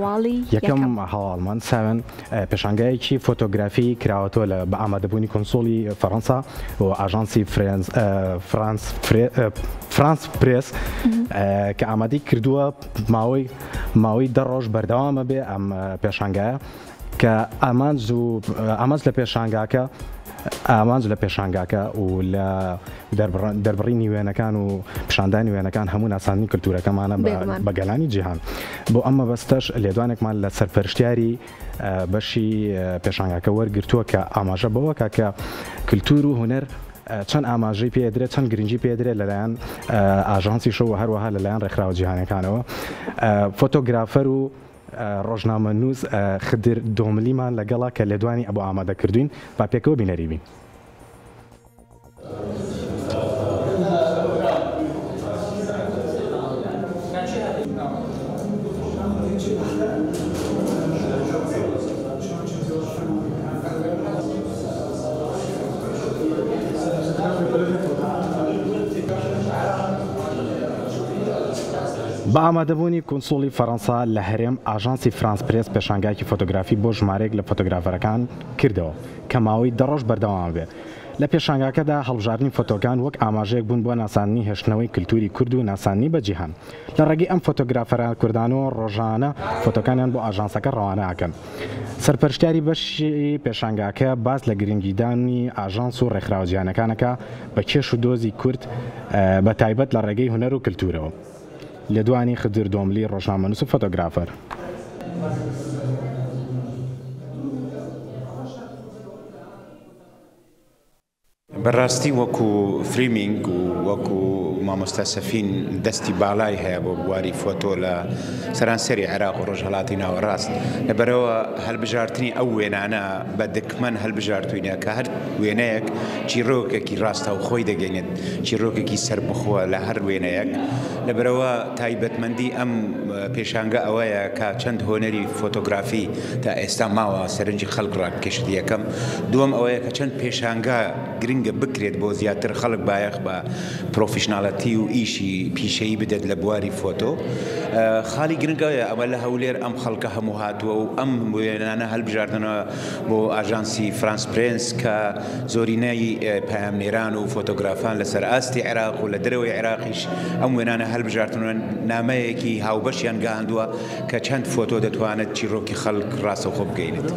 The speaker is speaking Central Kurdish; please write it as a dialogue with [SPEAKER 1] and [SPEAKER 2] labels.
[SPEAKER 1] هەواڵی
[SPEAKER 2] یەکەم
[SPEAKER 1] یەکەم.
[SPEAKER 2] هەواڵمان ساوێن پێشانگایەکی فۆتۆگرافی کراوەتەوە لە بە ئامادەبوونی کونسوڵی فەڕەنسا و ئاژانسی فرێنز فرانس فرانس پرێس کە ئامادەی کردووە ماوەی ماوەی دە ڕۆژ بەردەوامە بێ ئەم پێشانگایە کە ئامانج و ئامانج لە پێشانگاکە ئامانج لە پێشانگاکە و لە دەربڕینی وێنەکان و پیشاندانی وێنەکان هەموو ناساندنی کلتورەکەمانە بە گەلانی جیهان. بۆ ئەم مەبەستەش لێدوانێکمان لە سەرپەرشتیاری بەشی پێشانگاکە وەرگرتووە کە ئاماژە بەوەکە کە کلتور و هونەر چەند ئاماژەی پێدرێت چەند گرنگی پێدرێت لەلایەن ئاژانسیشەوە هەروەها لەلایەن ڕێکخراوە جیهانەکانەوە. فۆتۆگرافەر و ڕۆژنامەنووس خدر دۆملیمان لەگەڵە کە لێدوانی بۆ ئامادە کردووین، با پێکەوە بینەری بین. بە ئامادەبوونی کونسوڵی فەرەنسا لە هەرێم، ئاژانسی فرانس پرێس پێشانگایەکی فۆتۆگرافی بۆ ژمارەیەک لە فۆتۆگرافەرەکان کردەوە کە ماوەی دە ڕۆژ بەردەوام بێت. لە پێشانگاکەدا هەڵبژاردنی فۆتۆکان وەک ئاماژەیەک بوون بۆ ناساندنی هێشتنەوەی کلتوری کورد و ناساندنی بە جیهان. لە ڕێگەی ئەم فۆتۆگرافەرە کوردانەوە ڕۆژانە فۆتۆکانیان بۆ ئاژانسەکە ڕەوانە ئەکەن. سەرپەرشتیاری بەشی پێشانگاکە باس لە گرنگیدانی ئاژانس و ڕێکخراوە جیهانەکان ئەکا بە کێش و دۆزی کورد بە تایبەت لە ڕێگەی هونەر و کلتورەوە. لێدوانی خدر دۆملی ڕۆژنامەنووس و فۆتۆگرافەر.
[SPEAKER 3] بەڕاستی وەکو framing و وەکو مامۆستا سەفین دەستی باڵای هەیە بۆ بواری فۆتۆ لە سەرانسەری عێراق و ڕۆژهەڵاتی ناوەڕاست، لەبەرئەوە هەلبژارتنی ئەو وێنانە بە دکمەن هەلبژارتوینە کە هەر وێنەیەک چیڕۆکێکی ڕاستەوخۆی دەگەینێت، چیڕۆکێکی سەربخۆ لە هەر وێنەیەک، لەبەرئەوە تایبەتمەندی ئەم پێشانگە ئەوەیە کە چەند هۆنەری فۆتۆگرافی تا ئێستا ماوە سەرنجی خەڵک ڕابکێشێت یەکەم، دووەم ئەوەیە کە چەند پێشانگا گرنگە بکرێت بۆ زیاتر خەڵک بایەخ بە پرۆفیشناڵەتی و ئیشی پیشەیی بدەت لە بواری فۆتۆ. خاڵی گرنگ ئەوەیە ئەمە لە هەولێر ئەم خەڵکە هەموو هاتووە و ئەم وێنانە هەلبژاردنەوە بۆ ئاژانسی فرانس پرێنس کە زۆرینەی پەیامنێران و فۆتۆگرافان لەسەر ئاستی عێراق و لە دەرەوەی عێراقیش ئەم وێنانە هەلبژارتنەوە نامەیەکی هاوبەشیان گەیاندووە کە چەند فۆتۆ دەتوانێت چیڕۆکی خەڵک ڕاستەوخۆ بگەینێت.